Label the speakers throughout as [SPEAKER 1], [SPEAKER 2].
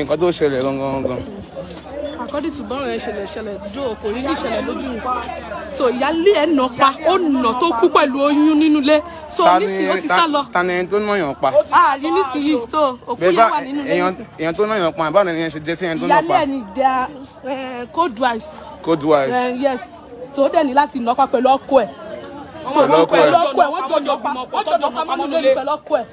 [SPEAKER 1] Nǹkan tó ṣẹlẹ̀ gangan gangan?
[SPEAKER 2] According to bọ́ọ̀rọ̀ yẹn ṣẹlẹ̀ jó, kò rí ní ìṣẹ̀lẹ̀ lójú mi. So ìyáálé ẹ̀ nà pa, ó nà tó kú pẹ̀lú oyún nínú ilé. So
[SPEAKER 1] Ta ni
[SPEAKER 2] nísìnyí ó ti sá lọ.
[SPEAKER 1] Ta ni ẹni tó náyàn pa?
[SPEAKER 2] Ààrí nísìnyí, so òkú
[SPEAKER 1] Bẹ́ẹ̀
[SPEAKER 2] yẹn
[SPEAKER 1] bá
[SPEAKER 2] wà nínú ilé
[SPEAKER 1] èèyàn
[SPEAKER 2] nísìnyí.
[SPEAKER 1] Èèyàn tó náyàn pa, báwo ni ẹni ṣe jẹ́ sí ẹni tó nà
[SPEAKER 2] Ìyáálé
[SPEAKER 1] pa?
[SPEAKER 2] ẹ̀ ni their code wives.
[SPEAKER 1] Code wives.
[SPEAKER 2] Yes, so ó dẹ̀ ní láti nà pa pẹ̀lú ọkọ ẹ̀.
[SPEAKER 1] Pẹ̀lú ọkọ ẹ̀.
[SPEAKER 2] Pẹ̀lú ọkọ ẹ̀, wọ́n jọ nà pa, wọ́n jọ nà pa mọ́nú ilé ní pẹ̀lú ọkọ ẹ̀.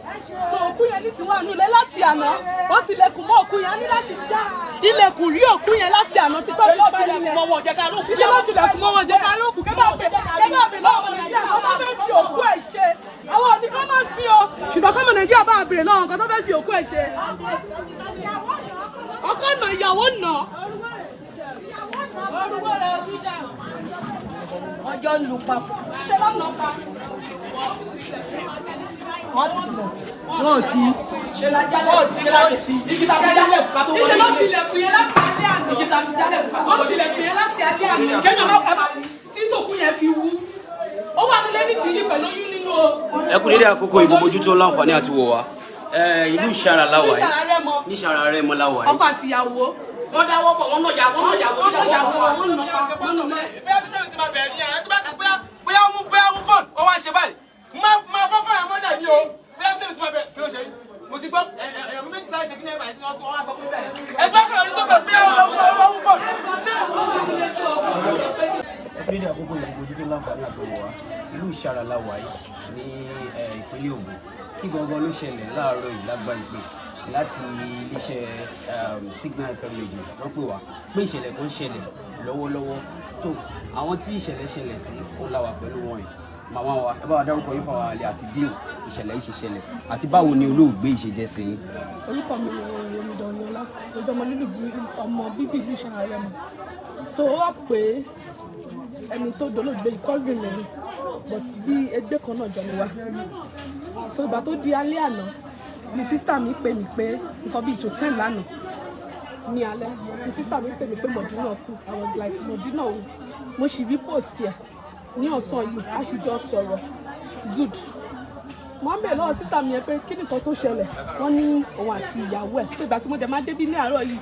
[SPEAKER 2] So òkú yẹn nísìnyí wà nínú ilé láti àná. Wọ́n ti lẹ̀kùn mọ́ òkú yẹn, á ní láti já ilẹ̀kùn rí òkú yẹn láti àná títọ́ ti pẹ́ nìyẹn. Iṣẹ́ ló ti lẹ̀kùn mọ́ wọn, jẹ́ ká rí òkú. Kẹ́ bá bè lọ́wọ́ Nàìjíríà kó bá fẹ́ fi òkú ẹ̀ ṣe. Àwọn òní kọ́ máa sí o, ṣùgbọ́n kọ́mọ Nàìjíríà bá bèrè lọ́wọ́ nǹkan tó fẹ́ fi òkú ẹ̀ ṣe. Ọkọ nà, ìyàwó nà.
[SPEAKER 3] Ọjọ́ ń lu papọ̀.
[SPEAKER 2] Ṣe lọ́nà pa.
[SPEAKER 3] Wọ́n ti tilẹ̀, wọ́n ò tí. Ṣe la jálẹ̀, ṣe la ṣe igi ta fi jálẹ̀ ká tó
[SPEAKER 2] Níṣẹ́
[SPEAKER 3] wọlé.
[SPEAKER 2] ló tilẹ̀kùn yẹn láti alẹ́ àná.
[SPEAKER 3] Igi ta fi jálẹ̀ ká tó
[SPEAKER 2] Wọ́n
[SPEAKER 3] wọlé.
[SPEAKER 2] tilẹ̀kùn yẹn láti alẹ́ àná.
[SPEAKER 3] Kéèyàn má ẹ má.
[SPEAKER 2] Tí tòkú yẹn fi wú. Ó wà nílé nísìnyí pẹ̀lú oyún nínú o.
[SPEAKER 4] Ẹ kú dédé àkókò ìbò bojú tó láǹfààní àti wò wá. Ìlú Ìṣàrà láwà
[SPEAKER 2] Ìlú Ìṣàrà
[SPEAKER 4] yìí.
[SPEAKER 2] Rẹ́mọ.
[SPEAKER 4] Ní Ìṣàrà Rẹ́mọ láwà yìí.
[SPEAKER 2] Ọkọ àti ìyàwó.
[SPEAKER 3] Wọ́n dáwọ́ pọ̀, wọ́n náà yà, wọ́n náà yà,
[SPEAKER 2] Wọ́n
[SPEAKER 3] wọ́n
[SPEAKER 2] nà
[SPEAKER 3] yà
[SPEAKER 2] pa,
[SPEAKER 3] wọ́n.
[SPEAKER 2] wọ́n nà pa, wọ́n nà pa.
[SPEAKER 5] Bóyá bí tẹ́lẹ̀ ti máa bẹ̀rẹ̀ ní àná tó bá bóyá bóyá ó mú, bóyá ó mú fóònù, ó wá ṣe báyìí, máa máa fọ́ fún àwọn ọmọdé mi o. Bóyá bí tẹ́lẹ̀ ti máa bẹ̀rẹ̀, kí ló ṣe yìí? Mo ti gbọ́ ẹ̀yọ̀ mi méjì sáré ṣe kí ní ẹ̀ báyìí sí wọ́n tún wọ́n wá sọ pé bẹ́ẹ̀ ẹ̀ tí wọ́n kọ̀ ní tó bẹ̀, bóyá ó lọ mú fóònù ṣé.
[SPEAKER 4] Ẹ kú dédé àkókò ìbò bojú tó láǹfààní àti wò wá. Ìlú Ìṣàrà láwà yìí ní ìpínlẹ̀ Ògùn. Kí gangan ló ṣẹlẹ̀ láàárọ̀ yìí? Lágbá ìpè láti iléeṣẹ́ Signal FM Radio tó pè wá pé ìṣẹ̀lẹ̀ kan ṣẹlẹ̀ lọ́wọ́lọ́wọ́. Tó àwọn tí ìṣẹ̀lẹ̀ ṣẹlẹ̀ sí, ó la wà pẹ̀lú wọn yìí. Màmá wa, ẹ bá wa dárúkọ yín fún àwọn àlè, àti bí ìṣẹ̀lẹ̀ yìí ṣe ṣẹlẹ̀, àti báwo ni olóògbé yìí ṣe jẹ́ sí yín.
[SPEAKER 2] Orúkọ mi ni Omidan Ọlá, ojú ọmọ lílù, ọmọ bíbí ìlú Ìṣàrà Rẹ́mọ. So ó wà pé ẹni tó dolóògbé yìí, cousin mi ni, but bí ẹgbẹ́ kan náà jọ ni wá. So ìgbà tó di alẹ́ àná ni sister mi pè mí pé nǹkan bíi tó 10 lánàá ní alẹ́ ni sister mi pè mí pé Mọ̀dínà kú. I was like, "Mọ̀dínà o?" Mo sì rí post ẹ̀ ní ọ̀sán yìí, a sì jọ sọ̀rọ̀ good. Mo ń bẹ̀ lọ́wọ́ sister mi yẹn pé kí nìkan tó ṣẹlẹ̀. Wọ́n ní òun àti ìyàwó ẹ̀. So ìgbà tí mo dẹ̀ máa débí ní àárọ̀ yìí,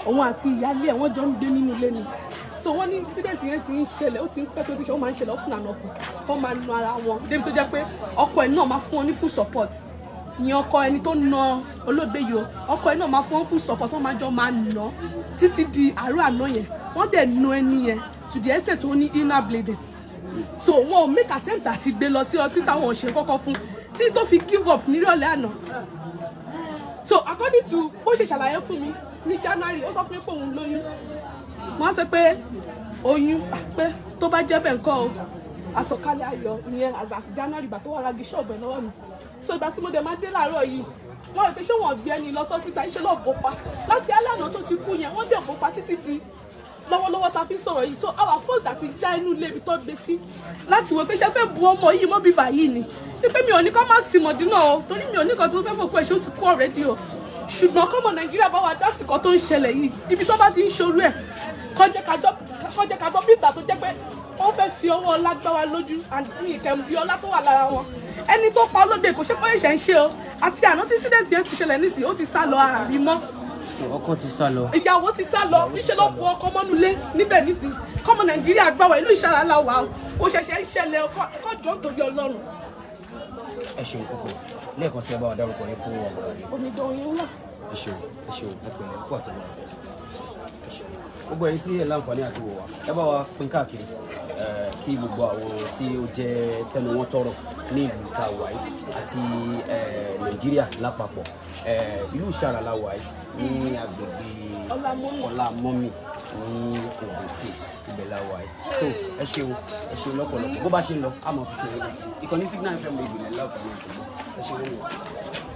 [SPEAKER 2] òun àti ìyáálé ẹ̀, wọ́n jọ ń gbé nínú ilé ni. So wọ́n ní incident yẹn ti ń ṣẹlẹ̀, ó ti ń pẹ́ tó ti ṣe, ó máa ń ṣẹlẹ̀ often and often, kó máa nu ara wọn débi tó jẹ́ pé ọkọ ẹ̀ náà máa fún wọn ní full support. Ìyẹn ọkọ ẹni tó na olóògbé yìí o, ọkọ ẹ̀ náà máa fún wọn full support, wọ́n máa jọ máa nà títí di àárọ̀ àná yẹn. Wọ́n dẹ̀ nu ẹni yẹn to the extent tó ní inner bleeding. So wọn ò make attempt àti gbé lọ sí hospital, wọn ò ṣe kọ́kọ́ fún tí tó fi give up nírọ̀lẹ́ àná. So according to bó ṣe ṣàlàyé fún mi ní January, ó sọ fún mi pé òun lóyún. Wọ́n á sọ pé oyún pé tó bá jẹ́ bẹ́ẹ̀ ńkọ́ o, àsọ̀kalẹ̀ ayọ̀ ìyẹn àti January, ìgbà tó wà rági ṣọ́ọ̀bù ẹ̀ lọ́wọ́ mi. So ìgbà tí mo dẹ̀ máa dé láàárọ̀ yìí, wọ́n rò pé ṣé wọ́n gbé ẹni lọ sọ́sítà, iṣẹ́ lọ́ọ̀ bó pa láti alẹ́ àná tó ti kú yẹn. Wọ́n dẹ̀ bó pa títí di lọ́wọ́lọ́wọ́ ta fi ń sọ̀rọ̀ yìí. So our force àti já inú ilé ibi tó gbé sí láti wò pé ṣé fẹ́ bu ọmọ yìí mọ́ bíbá yìí ni, wípé mi ò ní kọ́ má sí Mọ̀dínà o, torí mi ò ní kan tí mo fẹ́ fòkú ẹ̀ ṣé, ó ti kú already o. Ṣùgbọ́n kọ́mọ Nàìjíríà bá wa dá sí kan tó ń ṣẹlẹ̀ yìí, ibi tó bá ti ń ṣorú ẹ̀, kọjá kájọ bí ìgbà tó jẹ́ pé wọ́n fẹ́ fi ọwọ́ ọlá gbá wa lójú and ní ìkẹ́mu bí ọlá tó wà lára wọn. Ẹni tó pa olóde, kò ṣe pé ìṣẹ̀ ń ṣe o. Àti àná tí incident yẹn ti ṣẹlẹ̀ nísìnyí, ó ti sá lọ, àrí mọ́.
[SPEAKER 4] Ọkọ ti sá lọ.
[SPEAKER 2] Ìyàwó ti sá lọ, níṣẹ́ ló bu ọkọ mọ́nulé níbẹ̀ nísìnyí. Kọ́mọ Nàìjíríà gbà wá, ìlú Ìṣàrà la wà o, kò ṣẹ̀ṣẹ̀ ń ṣẹlẹ̀. Kọjọ́ nítorí Ọlọ́run.
[SPEAKER 4] Ẹ ṣeun púpọ̀. Lẹ́ẹ̀kan sí, ẹ bá wa dárúkọ yín fún ọmọ rẹ.
[SPEAKER 2] Omidan Oyin ńlá.
[SPEAKER 4] Ẹ ṣeun, ẹ ṣeun, ẹ pẹ̀lẹ́ kó àtẹwọ́. Ẹ ṣeun. Gbogbo ẹ̀yin tí ẹ láǹfààní àti wò wá, ẹ bá wa pín káàkiri, kí gbogbo àwọn tí ó jẹ́ tẹnu wọn tọrọ ní ìlú tá a wà yìí àti Nàìjíríà lápapọ̀. Ìlú Ìṣàrà la wà yìí ní agbègbè
[SPEAKER 2] Ọlámọ́mì.
[SPEAKER 4] Ọlámọ́mì ní Ogun State, ibẹ̀ la wà yìí. Tó ẹ ṣeun, ẹ ṣeun lọ́pọ̀lọpọ̀. Bó bá ṣe ń lọ, a máa fi tó yín létí. Ìkànnì Signal FM Radio lẹ́ láǹfààní àti gbọ́. Ẹ ṣeun wọ́n.